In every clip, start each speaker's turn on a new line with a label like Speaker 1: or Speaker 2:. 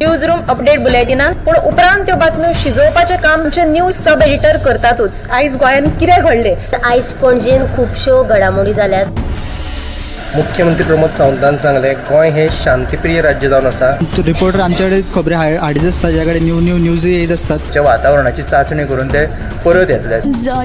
Speaker 1: News room update बुलेटिनान, पूण उपरांत त्यो बातम्यो शिजोवपाचें काम आमचे न्यूज सब एडिटर करतातूच.
Speaker 2: आयज गोंयांत कितें घडलें,
Speaker 3: आयज पणजेन खुबश्यो घडामोडी जाल्यात.
Speaker 4: मुख्यमंत्री प्रमोद सावंतान सांगलें, गोंय हें शांतीप्रिय राज्य जावन आसा.
Speaker 5: रिपोर्टर आमच्याकडे खबरी हाडीत आसता, ज्या कडेन न्यू न्यू न्यूज येत आसतात.
Speaker 6: वातावरणाची चाचणी करून ते परत येतले.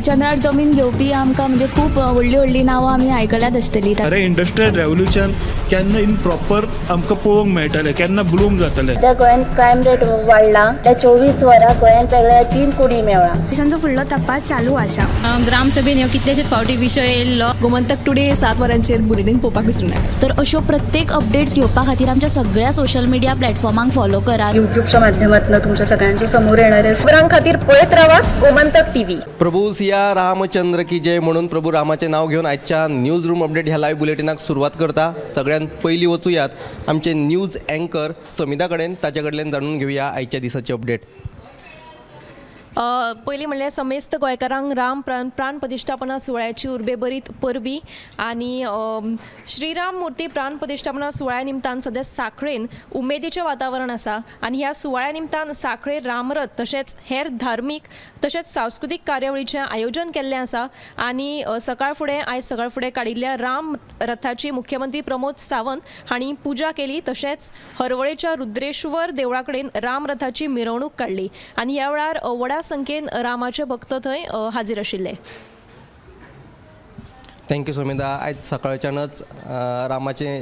Speaker 7: चंद्रार जमीन घेवपी आमकां म्हणजे खूब व्हडली व्हडली नांवां आमी आयकल्यात आसतली.
Speaker 8: अरे इंडस्ट्रियल रेव्होल्युशन केन्ना इन प्रॉपर आमकां पळोवंक मेळटलें, केन्ना ब्लूम जातलें.
Speaker 9: त्या गोंयांत क्रायम रेट वाडला, त्या 24 वरां गोंयांत वेगळ्या 3 कोटी मेळ्ळा.
Speaker 7: पोलिसांचो फुडलो तपास चालू आसा.
Speaker 10: ग्रामसभेन ह्यो कितलेशेच फावटी विशय येयल्लो.
Speaker 2: गोमंतक टुडे 7 वरांचेर बुलेटीन पळोवपाक विसरूं नाका.
Speaker 7: तर अश्यो प्रत्येक अपडेट्स घेवपा खातीर आमच्या सगळ्या सोशल मिडिया प्लॅटफॉर्मांक फॉलो करात.
Speaker 2: युट्यूबच्या माध्यमातून तुमच्या सगळ्यांच्या समोर येणारे
Speaker 1: खबरां खातीर पळयत रावात गोमंतक टीव्ही.
Speaker 4: प्रभू सिया रामचंद्र की जय म्हणून प्रभू रामाचें नांव घेवन आजच्या न्यूज रूम अपडेट ह्या लायव्ह बुलेटिनाक सुरवात करता. सगळ्यांत पयलीं वचुयात आमचे न्यूज अँकर समिता कडेन, ताचे कडल्यान जाणून घेवया आयच्या दिसाचे अपडेट.
Speaker 1: पयलीं म्हणल्यार समेस्त गोंयकारांक राम प्राण प्रतिश्ठापना सुवाळ्याची उर्बेभरीत परबी आनी श्रीराम मूर्ती प्राण प्रतिश्ठापना सुवाळ्या निमतान सद्या साखळेन उमेदीचें वातावरण आसा आनी ह्या सुवाळ्या निमतान साखळे रामरथ तशेंच हेर धार्मीक तशेंच सांस्कृतीक कार्यावळीचें आयोजन केल्लें आसा आनी सकाळ फुडें आयज सकाळ फुडें काडिल्ल्या राम रथाची मुख्यमंत्री प्रमोद सावंत हांणी पुजा केली तशेंच हरवळेच्या रुद्रेश्वर देवळा कडेन रामरथाची मिरवणूक काडली आनी ह्या वेळार व्हडा संख्येन रामाचे भक्त थंय हाजीर आशिल्ले.
Speaker 4: Thank you Samita. आयज सकाळच्यानच रामाचे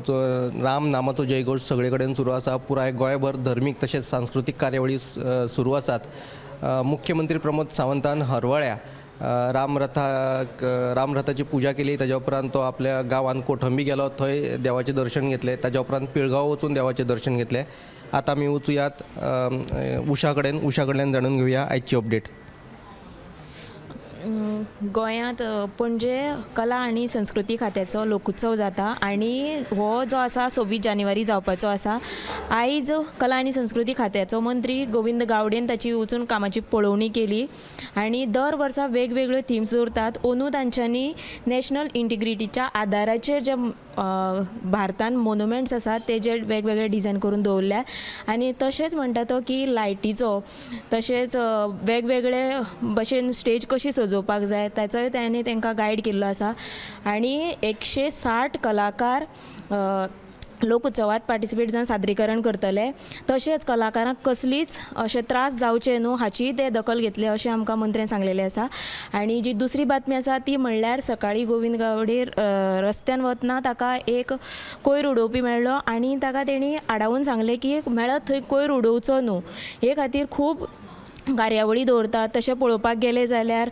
Speaker 4: जो राम नामाचो जयघोश सगळे कडेन सुरू आसा. पुराय गोंयभर धर्मीक तशेंच सांस्कृतीक कार्यावळी सुरू आसात. मुख्यमंत्री प्रमोद सावंतान हरवळ्या रामरथाची पुजा केली. ताज्या उपरांत तो आपल्या गांवांत कोठंबी गेलो, थंय देवाचें दर्शन घेतलें. ताज्या उपरांत पिळगांव वचून देवाचें दर्शन घेतलें. आतां आमी वचुयात उषा कडेन, उषा कडल्यान जाणून घेवया आयची अपडेट.
Speaker 11: गोंयांत पणजे कला आनी संस्कृती खात्याचो लोकोत्सव जाता आनी हो जो आसा 26 जानेवारी जावपाचो आसा. आयज कला आनी संस्कृती खात्याचो मंत्री गोविंद गावडेन ताची वचून कामाची पळोवणी केली आनी दर वर्सा वेगवेगळ्यो थिम्स दवरतात. अंदू तांच्यांनी नॅशनल इंटिग्रिटीच्या आदाराचेर जे भारतान मोन्युमेंट्स आसात ते जे वेगवेगळे डिजायन करून दवरल्या आनी तशेंच म्हणटा तो की लायटीचो तशेंच वेगवेगळे भशेन स्टेज कशी सजोवपाक जाय ताचोय ताणें तांकां गायड केल्लो आसा आनी 160 कलाकार लोकोत्सवात पार्टिसिपेट जावन सादरीकरण करतले. तशेंच कलाकारांक कसलीच अशें त्रास जावचे न्हू हाचीय ते दखल घेतले अशें आमकां मंत्र्यान सांगलेलें आसा. आनी जी दुसरी बातमी आसा ती म्हणल्यार सकाळीं गोविंद गावडे रस्त्यान वतना ताका एक कोयर उडोवपी मेळ्ळो आनी ताका तेणी आडावन सांगलें की मेळत थंय कोयर उडोवचो न्हू. हे खातीर खूब कार्यावळी दवरतात. तशें पळोवपाक गेलें जाल्यार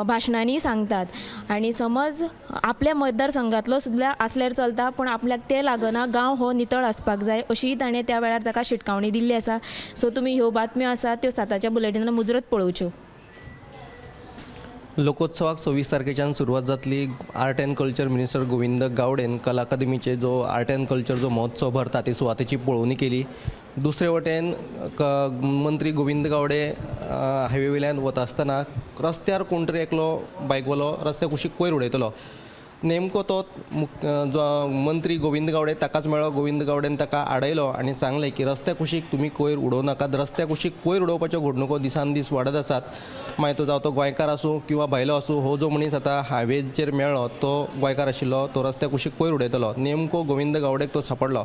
Speaker 11: भाशणांनी सांगतात आनी समज आपल्या मतदारसंघांतलो सुद्दां आसल्यार चलता पूण आपल्याक तें लागना, गांव हो नितळ आसपाक जाय अशीय ताणें त्या वेळार ताका शिटकावणी दिल्ली आसा. सो तुमी ह्यो बातम्यो आसात त्यो 7च्या बुलेटिनान मुजरत पळोवच्यो.
Speaker 4: लोकोत्सवाक 26 तारखेच्यान सुरवात जातली. Art and culture minister Govind गावडेन कला अकादमीचे जो आर्ट अँड कल्चर जो महोत्सव भरता ते सुवातेची पळोवणी केली. दुसरे वटेन मंत्री गोविंद गावडे हायवे वयल्यान वता आसतना रस्त्यार कोण तरी एकलो बायकवालो रस्त्या कुशीक कोयर उडयतलो. नेमको तो जो मंत्री गोविंद गावडे ताकाच मेळ्ळो. गोविंद गावडेन ताका आडयलो आनी सांगलें की रस्त्या कुशीक तुमी कोयर उडोवं नाकात. रस्त्या कुशीक कोयर उडोवपाच्यो घडणुको दिसान दीस वाडत आसात. मागीर तो जावं तो गोंयकार आसूं किंवा भायलो आसूं, हो जो मनीस आतां हायवेचेर मेळ्ळो तो गोंयकार आशिल्लो, तो रस्त्या कुशीक कोयर उडयतलो. नेमको गोविंद गावडेक तो सांपडलो.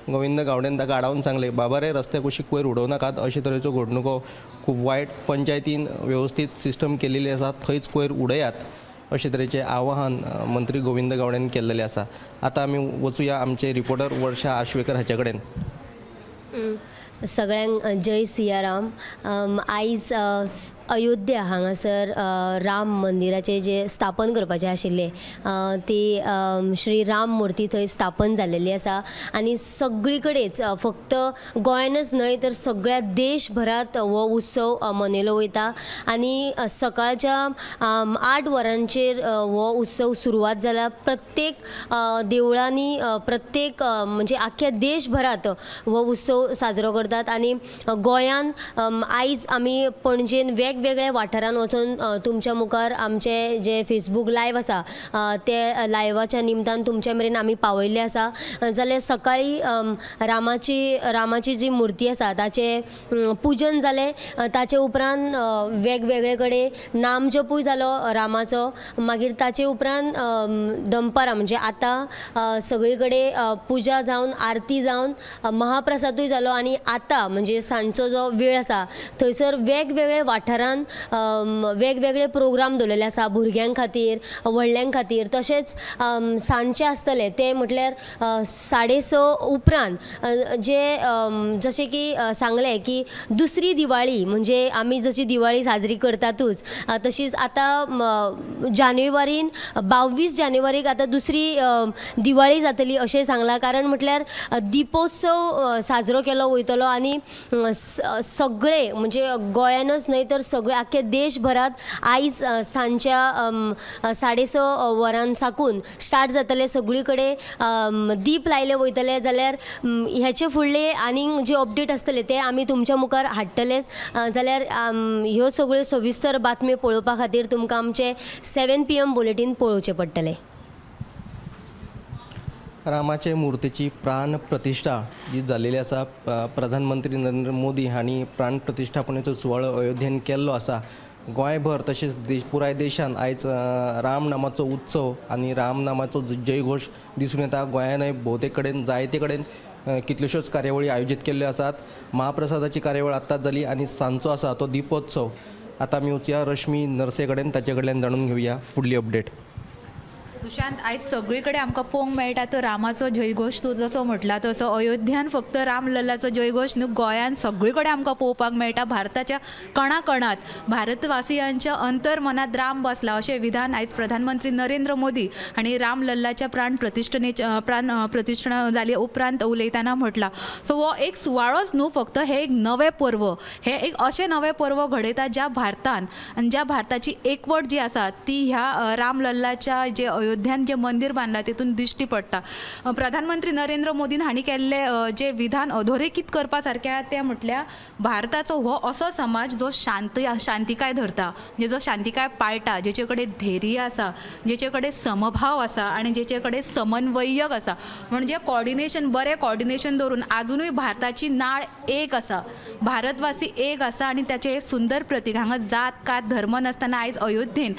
Speaker 4: गोविंद गावडेन ताका आडावन सांगलें, बाबा रे रस्त्या कुशीक कोयर उडोवं नाकात. अशे तरेच्यो घडणुको खूब वायट. पंचायतीन वेवस्थीत सिस्टम केलेली आसा, थंयच कोयर उडयात अशे तरेचें आवाहन मंत्री गोविंद गावडेन केल्लेलें आसा. आतां आमी वचुया आमचे रिपोर्टर वर्षा आश्वेकर हाचे कडेन.
Speaker 3: सगळ्यांक जय सियाराम. आयज अयोध्या हांगासर राम मंदिराचें जें स्थापन करपाचें आशिल्लें ती श्री राम मूर्ती थंय स्थापन जाल्लेली आसा आनी सगळी कडेच फक्त गोंयानच न्हय तर सगळ्या देशभरांत हो उत्सव मनयलो वयता आनी सकाळच्या 8 वरांचेर हो उत्सव सुरवात जाला. प्रत्येक देवळांनी प्रत्येक म्हणजे आख्या देशभरांत हो उत्सव साजरो करतात. करतात आनी गोंयान आयज आमी पणजेन वेगवेगळ्या वाठारान वचून तुमच्या मुखार आमचे जे फेसबूक लायव आसा ते लायवाच्या निमतान तुमच्या मेरेन आमी पावयल्ले आसा. जाल्यार सकाळी रामाची जी मूर्ती आसा ताचें पूजन जालें. ताचे उपरांत वेगवेगळे कडेन नामजपूय जालो रामाचो. मागीर ताचे उपरांत दनपारां म्हणजे आतां सगळी कडेन पुजा जावन आरती जावन महाप्रसादूय जालो आनी आतां म्हणजे सांजचो जो वेळ आसा थंयसर वेगवेगळे वाठारान वेगवेगळे प्रोग्राम दवरलेले आसा भुरग्यां खातीर, व्हडल्यां खातीर. तशेंच सांजचें आसतलें तें म्हटल्यार 6:30 उपरांत जे जशें की सांगलें की दुसरी दिवाळी म्हणजे आमी जशी दिवाळी साजरी करतातूच तशीच आतां जानेवारीन 22 जानेवारीक आतां दुसरी दिवाळी जातली अशें सांगलां. कारण म्हटल्यार दीपोत्सव साजरो केलो वयतलो आनी सगळे म्हणजे गोंयानच न्हय तर सगळे आख्खे देशभरात आयज सांजच्या 6:30 वरां साकून स्टार्ट जातले. सगळी कडेन दीप लायले वयतले. जाल्यार हेचे फुडले आनीक जे अपडेट आसतले ते आमी तुमच्या मुखार हाडटलेच. जाल्यार ह्यो सगळ्यो सविस्तर बातम्यो पळोवपा खातीर तुमकां आमचे 7 PM bulletin पळोवचें पडटलें.
Speaker 4: रामाचे मूर्तीची प्राण प्रतिष्ठा जी जाल्लेली आसा, प्रधानमंत्री नरेंद्र मोदी हांणी प्राण प्रतिष्ठापनेचो सुवाळो अयोध्येन केल्लो आसा. गोंयभर तशेंच पुराय देशान आयज राम नामाचो उत्सव आनी राम नामाचो जयघोश दिसून येता. गोंयानय भोवतेक कडेन जायते कडेन कितल्योश्योच कार्यावळी आयोजीत केल्ल्यो आसात. महाप्रसादाची कार्यावळ आत्ताच जाली आनी सांजचो आसा तो दीपोत्सव. आतां आमी वचया रश्मी नर्से कडेन, ताचे कडल्यान जाणून घेवया फुडली अपडेट.
Speaker 12: सुशांत, आयज सगळी कडेन आमकां पळोवंक मेळटा तो रामाचो जयघोश. तूं जसो म्हटला तसो अयोध्यान फक्त रामलल्लाचो जयघोष न्हू, गोंयान सगळी कडेन आमकां पळोवपाक मेळटा. भारताच्या कणाकणात भारतवासियांच्या अंतर्मनात राम बसला अशें विधान आयज प्रधानमंत्री नरेंद्र मोदी हांणी रामलल्लाच्या प्राण प्रतिष्ठेच्या प्राण प्रतिष्ठा जाले उपरांत उलयतना म्हटला. सो हो एक सुवाळोच न्हू फक्त, हें एक नवें पर्व, हें एक अशें नवें पर्व घडयता ज्या भारतान आनी ज्या भारताची एकवट जी आसा ती ह्या रामलल्लाच्या जे अयोध्यान जे मंदिर बांदला तेतून दिश्टी पडटा. प्रधानमंत्री नरेंद्र मोदीन हांणी केल्ले जे विधान अधोरेखीत करपा सारकें तें म्हटल्यार भारताचो हो असो समाज जो शांतिकाय धरता, म्हणजे जो शांतिकाय पाळटा, जेचे कडेन धैर्य आसा, जेचे कडेन समभाव आसा आनी जेचे कडेन समन्वयक आसा. म्हणजे कॉर्डिनेशन, बरें कॉर्डिनेशन दवरून आजुनूय भारताची नाळ एक आसा, भारतवासी एक आसा आनी ताचें हें सुंदर प्रतीक. हांगा जात कात धर्म नासतना आयज अयोध्येन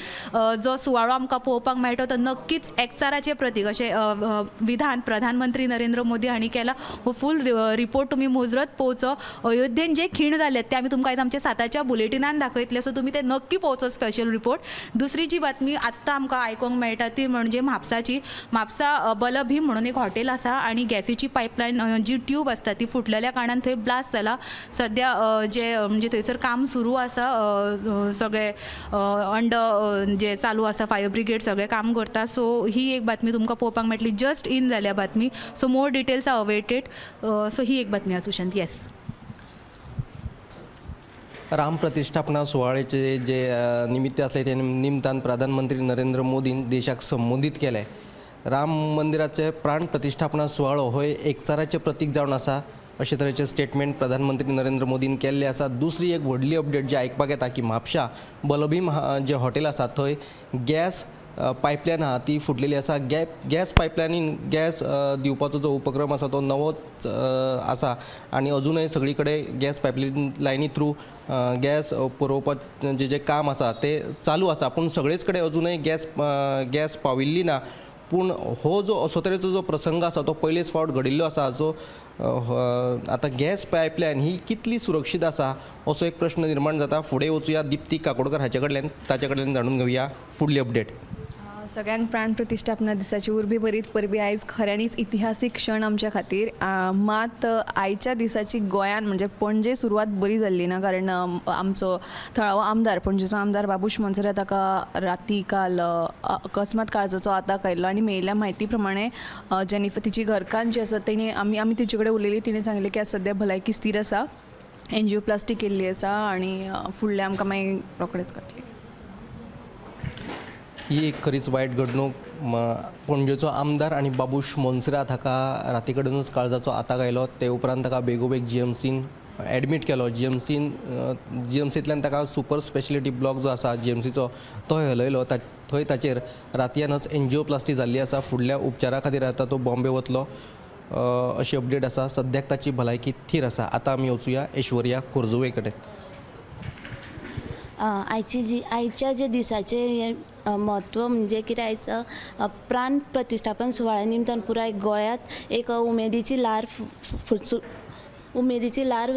Speaker 12: जो सुवाळो आमकां पळोवपाक मेळटा तो नक्कीच एकचाराचें प्रतीक अशें विधान प्रधानमंत्री नरेंद्र मोदी हांणी केलां. हो फूल रिपोर्ट तुमी मुजरत पळोवचो. अयोध्येन जे खीण जाले ते आमी तुमकां आयज आमच्या 7च्या बुलेटिनान दाखयतले, सो तुमी ते नक्की पळोवचो स्पेशल रिपोर्ट. दुसरी जी बातमी आत्तां आमकां आयकूंक मेळटा ती म्हणजे म्हापसाची. म्हापसा बलभीम म्हणून एक हॉटेल आसा आनी गॅसीची पायपलायन जी ट्यूब आसता ती फुटलेल्या कारणान थंय ब्लास्ट जाला. सद्या जे म्हणजे थंयसर काम सुरू आसा, सगळे अंडर जे चालू आसा, फायर ब्रिगेड सगळे काम करता. सो ही एक बातमी तुमकां पळोवपाक मेळटली, जस्ट इन जाल्या बातमी. So more details are awaited. So ही एक बातमी आसा सुशांत. येस,
Speaker 4: राम प्रतिष्ठापना सुवाळ्याचे जे निमित्त आसले ते निमतान प्रधानमंत्री नरेंद्र मोदीन देशाक संबोधीत केलें. राम मंदिराचे प्राण प्रतिष्ठापना सुवाळो हो एकचाराचें प्रतीक जावन आसा अशे तरेचें स्टेटमेंट प्रधानमंत्री नरेंद्र मोदीन केल्लें आसा. दुसरी एक व्हडली अपडेट जी आयकपाक येता की म्हापशा बलभीम जें हॉटेल आसा थंय गॅस पायपलायन आहा ती फुटलेली आसा. गॅस पायपलायनीन गॅस दिवपाचो जो उपक्रम आसा तो नवोच आसा आनी अजुनय सगळी कडेन गॅस पायपलायनी लायनी थ्रू गॅस पुरोवपाचें जें काम आसा तें चालू आसा, पूण सगळेच कडेन अजुनय गॅस पाविल्ली ना. पूण हो जो असो तरेचो जो प्रसंग आसा तो पयलेच फावट घडिल्लो आसा. जो आतां गॅस पायपलायन ही कितली सुरक्षीत आसा असो एक प्रश्न निर्माण जाता. फुडें वचुया दीप्ती काकोडकर हाचे कडल्यान, ताचे कडल्यान जाणून घेवया फुडली अपडेट.
Speaker 2: सगळ्यांक प्राण प्रतिष्ठापना दिसाची उर्बे बरीत परबी. आयज खऱ्यांनीच इतिहासीक क्षण आमच्या खातीर. मात आयच्या दिसाची गोंयान म्हणजे पणजे सुरवात बरी जाल्ली ना, कारण आमचो थळावो आमदार, पणजेचो आमदार बाबूश मोन्सेरात ताका राती काल अकस्मात काळजाचो आताक आयिल्लो आनी मेळिल्ल्या म्हायती प्रमाणे जेनिफर तिची घरकान्न जी आसा तेणी आमी तिचे कडेन उलयली, तिणें सांगलें की आज सद्या भलायकी स्थीर आसा,
Speaker 4: ही एक खरीच वायट घडणूक. पणजेचो आमदार आनी बाबूश मोन्सेरात हाका राती कडेनूच काळजाचो आताक आयलो. ते उपरांत ताका बेगोबेग जीएमसीन एडमीट केलो. जीएमसींतल्यान ताका सुपर स्पेशलिटी ब्लॉक जो आसा जीएमसीचो तो हलयलो. थंय ताचेर रातयानच एन्जियोप्लास्टी जाल्ली आसा. फुडल्या उपचारा खातीर आतां तो बॉम्बे वतलो अशी अपडेट आसा. सद्याक ताची भलायकी थीर आसा. आतां आमी वचुया ऐश्वर्या खोर्जुवे कडेन.
Speaker 9: आयच्या जे दिसाचें हें म्हत्व म्हणजे कितें, आयज प्राण प्रतिश्ठापन सुवाळ्या निमतान पुराय गोंयांत एक उमेदीची ल्हार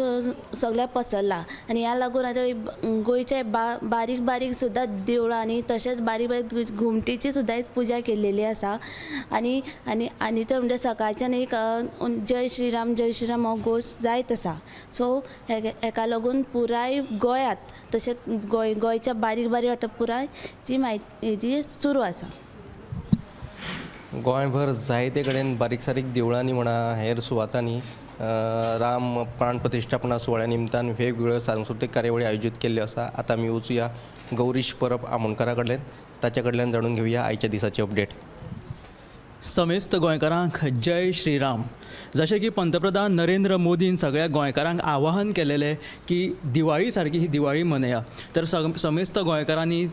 Speaker 9: सगळ्याक पसरला आनी ह्या लागून आतां गोंयच्या बारीक बारीक सुद्दां देवळांनी तशेंच बारीक बारीक घुमटीची सुद्दां एक पुजा केल्लेली आसा. आनी आनी आनी तर म्हणजे सकाळच्यान एक जय श्रीराम जय श्रीराम हो घोश जायत आसा. सो हेका लागून पुराय गोंयांत तशेंच गोंयच्या बारीक बारीक वाट्यार पुराय जी म्हायती जी सुरू आसा.
Speaker 4: गोंयभर जायते कडेन बारीक सारीक देवळांनी म्हणा हेर सुवातांनी राम प्राण प्रतिश्ठापना सुवाळ्या निमतान वेगवेगळ्यो सांस्कृतीक कार्यावळी आयोजीत केल्ल्यो आसा. आतां आमी वचुया गौरीश परब आमोणकारा कडल्यान, ताच्या कडल्यान जाणून घेवया आयच्या दिसाची अपडेट.
Speaker 13: समेस्त गोंयकारांक जय श्रीराम. जशें की पंतप्रधान नरेंद्र मोदीन सगळ्या गोंयकारांक आवाहन केलेलें की दिवाळी सारकी ही दिवाळी मनया, तर समेस्त गोंयकारांनी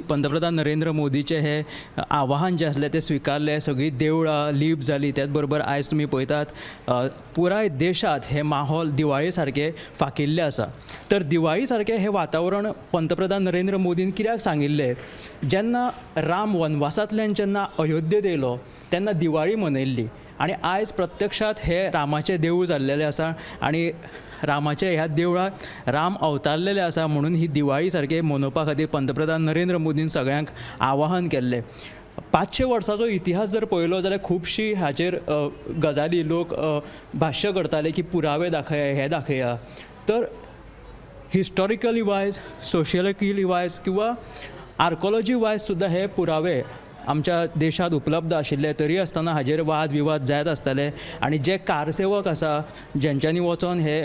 Speaker 13: पंतप्रधान नरेंद्र मोदीचें हें आवाहन जें आसलें तें स्विकारलें. सगळीं देवळां लीप जालीं. त्याच बरोबर आयज तुमी पळयतात पुराय देशांत हें माहोल दिवाळी सारकें फाकिल्लें आसा. तर दिवाळी सारकें हें वातावरण पंतप्रधान नरेंद्र मोदीन कित्याक सांगिल्लें, जेन्ना राम वनवासांतल्यान जेन्ना अयोध्येत येयलो तेन्ना दिवाळी मनयल्ली आनी आयज प्रत्यक्षांत हे रामाचें देवूळ जाल्लेलें आसा आनी रामाच्या ह्या देवळांत राम अवतारलेले आसा, म्हणून ही दिवाळी सारकें मनोवपा खातीर पंतप्रधान नरेंद्र मोदीन सगळ्यांक आवाहन केल्लें. 500 वर्साचो इतिहास जर पळयलो जाल्यार खुबशी हाचेर गजाली लोक भाश्य करताले की पुरावे दाखया, हे दाखया. तर हिस्टॉरिकली वायज, सोशियलिकली वायज किंवा आर्कोलॉजी वायज सुद्दां हे पुरावे आमच्या देशांत उपलब्ध आशिल्ले, तरी आसतना हाजेर वाद विवाद जायत आसताले. आनी जे कारसेवक आसा जेंच्यांनी वचोन हे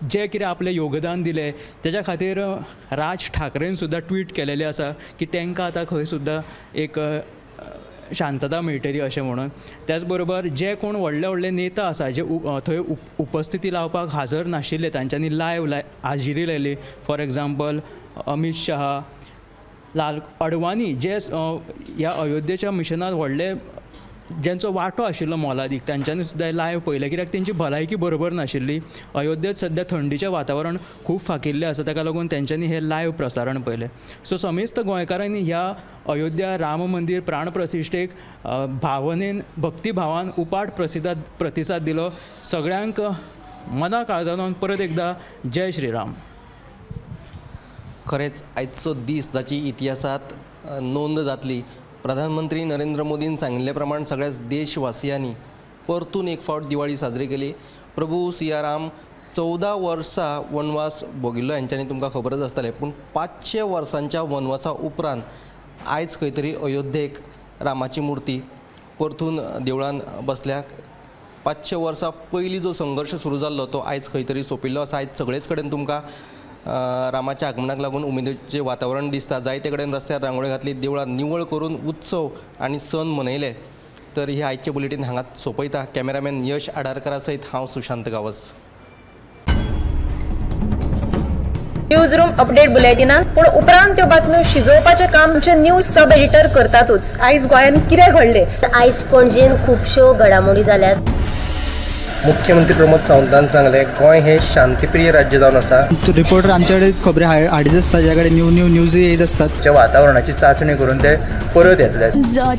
Speaker 13: जे कितें आपलें योगदान दिलें तेज्या खातीर राज ठाकरेन सुद्दां ट्वीट केलेलें आसा की तांकां आतां खंय सुद्दां एक शांतता मेळटली अशें म्हणून. त्याच बरोबर जे कोण व्हडले व्हडले नेता आसा जे थंय उपस्थिती लावपाक हाजर नाशिल्ले तांच्यांनी लायव हाजिरी लायली. फॉर एग्जाम्पल अमीत शहा, लाल अडवाणी जे ह्या अयोध्येच्या मिशनात व्हडले ज्यांचो वांटो आशिल्लो मोलादीक तांच्यांनी सुद्दां लायव पळयलें, कित्याक तेंची भलायकी बरोबर नाशिल्ली. अयोध्येत सद्या थंडीचें वातावरण खूब फाकिल्लें आसा, ताका लागून तेंच्यांनी हें लायव प्रसारण पळयलें. सो समेस्त गोंयकारांनी ह्या अयोध्या राम मंदीर प्राण प्रतिश्ठेक भावनेन भक्तिभावान उपाट प्रतिसाद दिलो. सगळ्यांक मना काळजान परत एकदां जय श्रीराम.
Speaker 4: खरेंच आयचो दीस जाची इतिहासांत नोंद जातली. प्रधानमंत्री नरेंद्र मोदीन सांगिल्ले प्रमाण सगळ्याच देशवासियांनी परतून एक फावट दिवाळी साजरी केली. प्रभू सियाराम 14 वर्सां वनवास भोगिल्लो हेंच्यांनी तुमकां खबरच आसतलें, पूण 500 वर्सांच्या वनवासा उपरांत आयज खंय तरी अयोध्येक रामाची मुर्ती परतून देवळान बसल्या. 500 वर्सां पयलीं जो संघर्श सुरू जाल्लो तो आयज खंय तरी सोंपिल्लो आसा. आयज सगळेच कडेन तुमकां रामाच्या आगमनाक लागून उमेदीचें वातावरण दिसता. जायते कडेन रस्त्यार रांगोळी घातली, देवळां निवळ करून उत्सव आनी सण मनयले. तर हे आयचे बुलेटीन हांगाच सोंपयता. कॅमेरामॅन यश आडारकरा सयत हांव Sushant Gawas.
Speaker 14: News room update बुलेटिनात, पूण उपरांत त्यो बातम्यो शिजोवपाचें काम आमचे न्यूज सब एडिटर करतातूच. आयज गोंयांत कितें घडलें,
Speaker 3: आयज पणजेन खुबश्यो घडामोडी जाल्यात.
Speaker 4: मुख्यमंत्री प्रमोद सावंतान सांगलें, गोंय हे शांतीप्रिय राज्य जावन आसा.
Speaker 5: रिपोर्टर आमच्याकडे खबरी हाडीत आसता, ज्या कडेन न्यू न्यू न्यूज येत आसतात.
Speaker 6: वातावरणाची चाचणी करून ते परत येतले.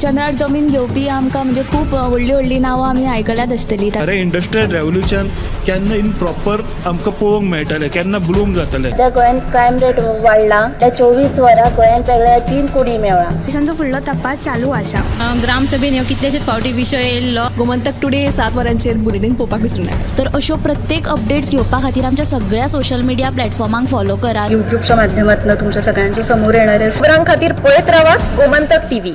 Speaker 7: चंद्रार जमीन घेवपी आमकां म्हणजे खूब व्हडली व्हडली नांवां आमी आयकल्यात आसतली.
Speaker 8: अरे इंडस्ट्रियल रेव्होल्युशन केन्ना इन प्रॉपर आमकां पळोवंक मेळटलें, केन्ना ब्लूम जातलें.
Speaker 9: सध्या गोंयांत क्रायम रेट वाडला. त्या 24 वरां गोंयांत वेगळ्या 3 कोटी मेळ्ळा.
Speaker 10: दिसांचो फुडलो तपास चालू आसा. ग्रामसभेन ह्यो कितलेशेच फावटी विशय येयल्लो.
Speaker 2: गोमंतक टुडे 7 वरांचेर बुलेटीन पळोवपाक विसरूं नाका.
Speaker 7: तर अश्यो प्रत्येक अपडेट्स घेवपा खातीर आमच्या सगळ्या सोशल मिडिया प्लॅटफॉर्मांक फॉलो करात.
Speaker 15: युट्यूबच्या माध्यमातून तुमच्या सगळ्यांच्या समोर येणारे
Speaker 14: खबरां खातीर पळयत रावात गोमंतक टीव्ही.